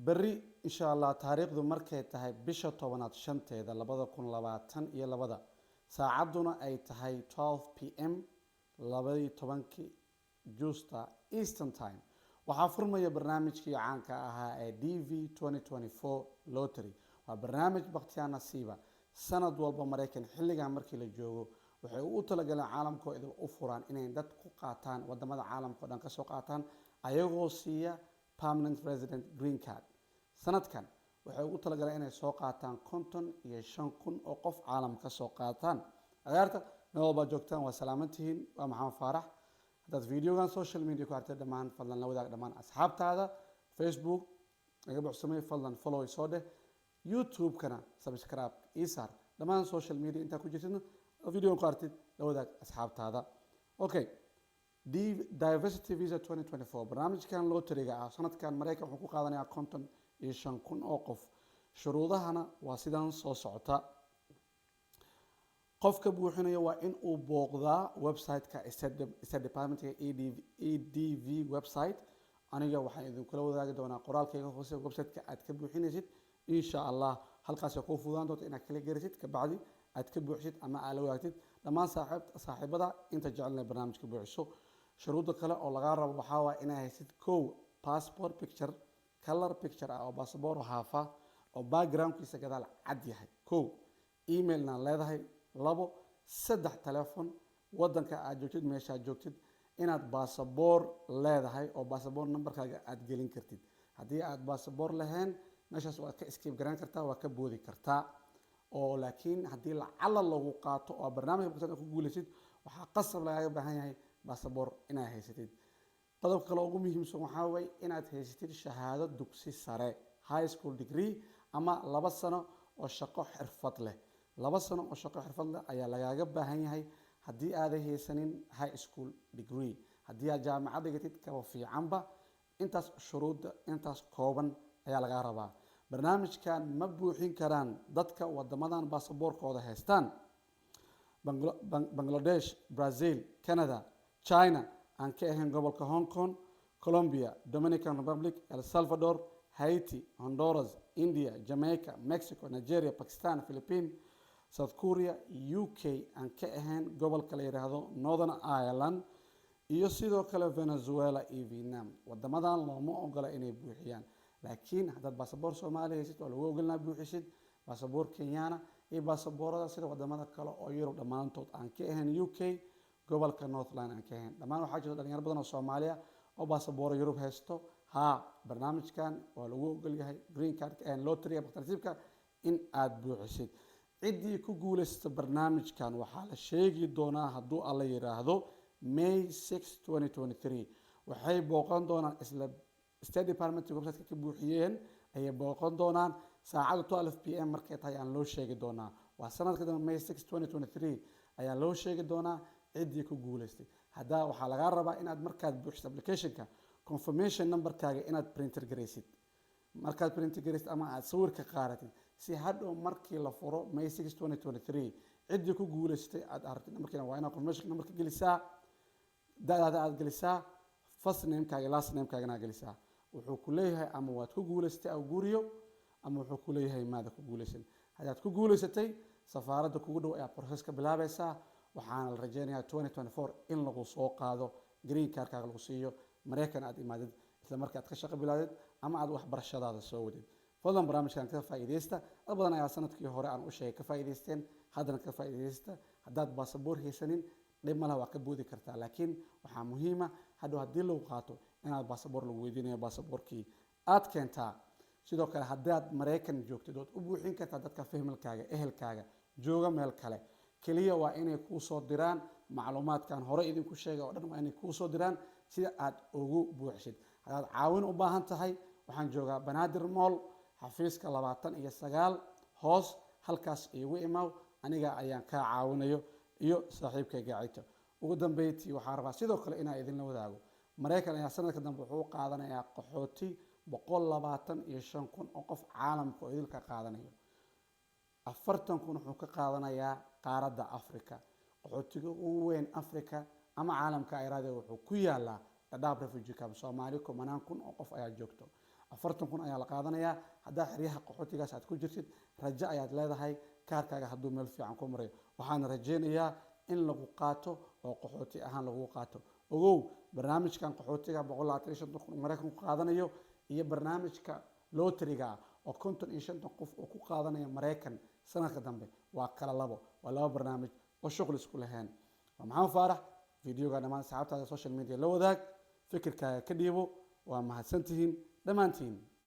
Berri, insha Allah, taariikhdu markay tahay bisha 10aad 5teeda 2022, saacadduna ay tahay 12 p.m., 12-kii juusta Eastern Time, waxaa furmaya barnaamijkii caanka ahaa ee DV 2024 lottery. Waa barnaamij bakhtiyaa nasiiba. Sanad walba Maraykan xilligan markii la joogo waxay u talagaleen caalamkoo idin u furaan inay dad ku qaataan, wadamada caalamka o dhan kasoo qaataan, ayagoo siiya permanent resident green card. Sanadkan waxay ugu talagaleen inay soo qaataan 55,000 oo qof caalamka kasoo qaataan. Akhyaarta, meel walbaad joogtaan waa salaamantihiin. Waa Maxamed Faarax. Haddaad videogan social media ku artay, dhammaan fadlan la wadaag dhammaan asxaabtaada. Facebook naga buuxsamay, fadlan follow soo dheh. YouTube-kana subscribe ii saar. Dhammaan social media intaa ku jirtidna, videogan ku artid, la wadaag asxaabtaada. Okay, Diversity Visa 2024, barnaamijkan lotteryga ah, sanadkan Maraykan wuxuu ku qaadanayaa 55,000 oo qof. Shuruudahana waa sidan soo socota. Qofka buuxinaya waa in uu booqdaa website-ka State Departmentka, EDV website. Aniga waxaan idinkula wadaagi doonaa qoraalkayga hoose website-ka aad ka buuxinaysid, insha Allah. Halkaasay kuu fududaan doonta inaad kala gelisid, kabacdi aad ka buuxsid ama aad la wadaagtid dhammaan saaxiibada inta jecel inay barnaamijka buuxiso. Shuruudda kale oo lagaa rabo waxaa waaya inaa haysid, kow, passport picture, color picture ah oo passport haafa oo backgroundkiisa gadaal cad yahay, kow. Emailna leedahay, labo, saddex telefon, wadanka aad joogtid, meeshaad joogtid, inaad basaboor leedahay oo basaboor numberkaaga aad gelin kartid. Haddii aad basaboor lahayn, meeshaas waad ka skip garan kartaa, waa ka boodi kartaa oo. Laakiin haddii lacala lagu qaato oo barnaamijka baqsad ku guulaysid, waxaa qasab lagaaga baahan yahay basaboor inaad haysatid. Qodobka kale ugu muhiimsan waxaa waye inaad haysatid shahaado dugsi sare, high school degree, ama 2 sano oo shaqo xirfad leh. 2 sano oo shaqo xirfad leh ayaa lagaaga baahan yahay haddii aaday haysanin high school degree. Haddii aad jaamacad dhigatid, kaba fiicanba. Intaas shuruudda, intaas kooban ayaa lagaa rabaa. Barnaamijkan ma buuxin karaan dadka wadamadan baasaboorkooda haystaan: Bangladesh, Brazil, Canada, China aan ka ahayn gobolka Hong Kong, Colombia, Dominican Republic, El Salvador, Haiti, Honduras, India, Jamaica, Mexico, Nigeria, Pakistan, Philippine, South Korea, UK aan ka ahayn gobolka la yidhaahdo Northern Ireland, iyo sidoo kale Venezuela iyo Vietnam. Wadamadan looma ogola inay buuxiyaan. Laakiin haddaad baasaboor Soomaaliya haysid, waa lagu ogolnaa buuxisid. Baasaboor Kenyana iyo baasaboorada sida wadamada kale oo Yurub dhammaantood aan ka ahayn UK, gobolka Northland aan ka ahayn dhammaan. Waxaa jirta dhalinyaro badan oo Soomaaliya oo baasabooro Yurub haysto. Haa, barnaamijkan waa lagu ogol yahay green card lotteryga bakhtiyaa nasiibka in aada buuxisid. Ciddii ku guulaysta barnaamijkan waxaa la sheegi doonaa, hadduu Alla yiraahdo, May 6 2023. Waxay booqan doonaan isla State Department website ka buuxiyeen ayay booqan doonaan. Saacadda 12 p.m. markay tahay aan loo sheegi doonaa. Waa sanadka dambe, May 6 2023 ayaa loo sheegi doonaa ciddii ku guulaystay. Haddaa waxaa lagaa rabaa inaad markaad buuxiso applicationka, confirmation numberkaaga inaad print garaysid. Markaad print garaysid ama aad sawirka qaadatid, si hadhow markii la furo May 6 2023 ciddii ku guulaystay aad aragtid numberkiina, waa inaad confirmation numberka gelisaa, da'daada aad gelisaa, first namekaaga, last namekaagana aad gelisaa. Wuxuu ku leeyahay ama waad ku guulaysatay awguuriyo, ama wuxuu ku leeyahay maada ku guulaysan. Haddaad ku guulaysatay, safaaradda kugu dhow ayaa process ka bilaabaysaa. Waxaana la rajeynayaa 2024 in lagu soo qaado, green cardkaaga lagu siiyo, Maraykan aad imaadid, isla marka aad ka shaqo bilaadid ama aad waxbarashadaada soo wadid. Fadlan barnaamijkan ka faa'iidaysta. Dad badan ayaa sanadkii hore aan u sheegay ka faa'iidaysteen, haddana ka faa'iidaysta. Haddaad baasaboor haysanin, dhib ma laha, waa ka boodi kartaa. Laakiin waxaa muhiima hadhow haddii lagu qaato inaad baasaboor lagu weydiinayo, baasaboorkii aad keentaa. Sidoo kale, haddaad Maraykan joogtid, waad u buuxin kartaa dadka familykaaga, ehelkaaga jooga meel kale. Keliya waa inay kuu soo diraan macluumaadkan hore idinku sheegay oo dhan, waa inay kuu soo diraan sida aad ugu buuxsid. Haddaad caawin u baahan tahay, waxaan joogaa Banaadir Mall, xafiiska 29 hoos. Halkaas iigu imaw, aniga ayaan kaa caawinayo iyo saaxiibkayga Cayto. Ugu dambeyntii, waxaan rabaa sidoo kale inaan idinla wadaago, Maraykan ayaa sanadka dambe wuxuu qaadanayaa qaxooti 125,000 oo qof caalamka oo idilka qaadanayo. 40,000 wuxuu ka qaadanayaa qaaradda Africa. Qaxootiga ugu weyn Africa ama caalamka ayraade wuxuu ku yaalaa Dhadhaab refugee camp. Soomaali kumanaan kun oo qof ayaa joogto. 40,000 ayaa la qaadanayaa. Haddaa xeryaha qaxootigaas aad ku jirtid, rajo ayaad leedahay kaarkaaga hadduu meel fiican ku marayo. Waxaana rajaynayaa in lagu qaato oo qaxooti ahaan lagu qaato. Ogow, barnaamijkan qaxootiga 125,000 Maraykanku qaadanayo iyo barnaamijka lotriga oo 55 qof oo ku qaadanaya Maraykan sanadka dambe waa kala labo, waa laba barnaamij oo shuqul isku lahayn. Waa Maxamed Faarax. Videoga dhammaan asxaabtaada social media la wadaag, fikirkaaga ka dhiibo. Waa mahadsantihiin dhammaantiin.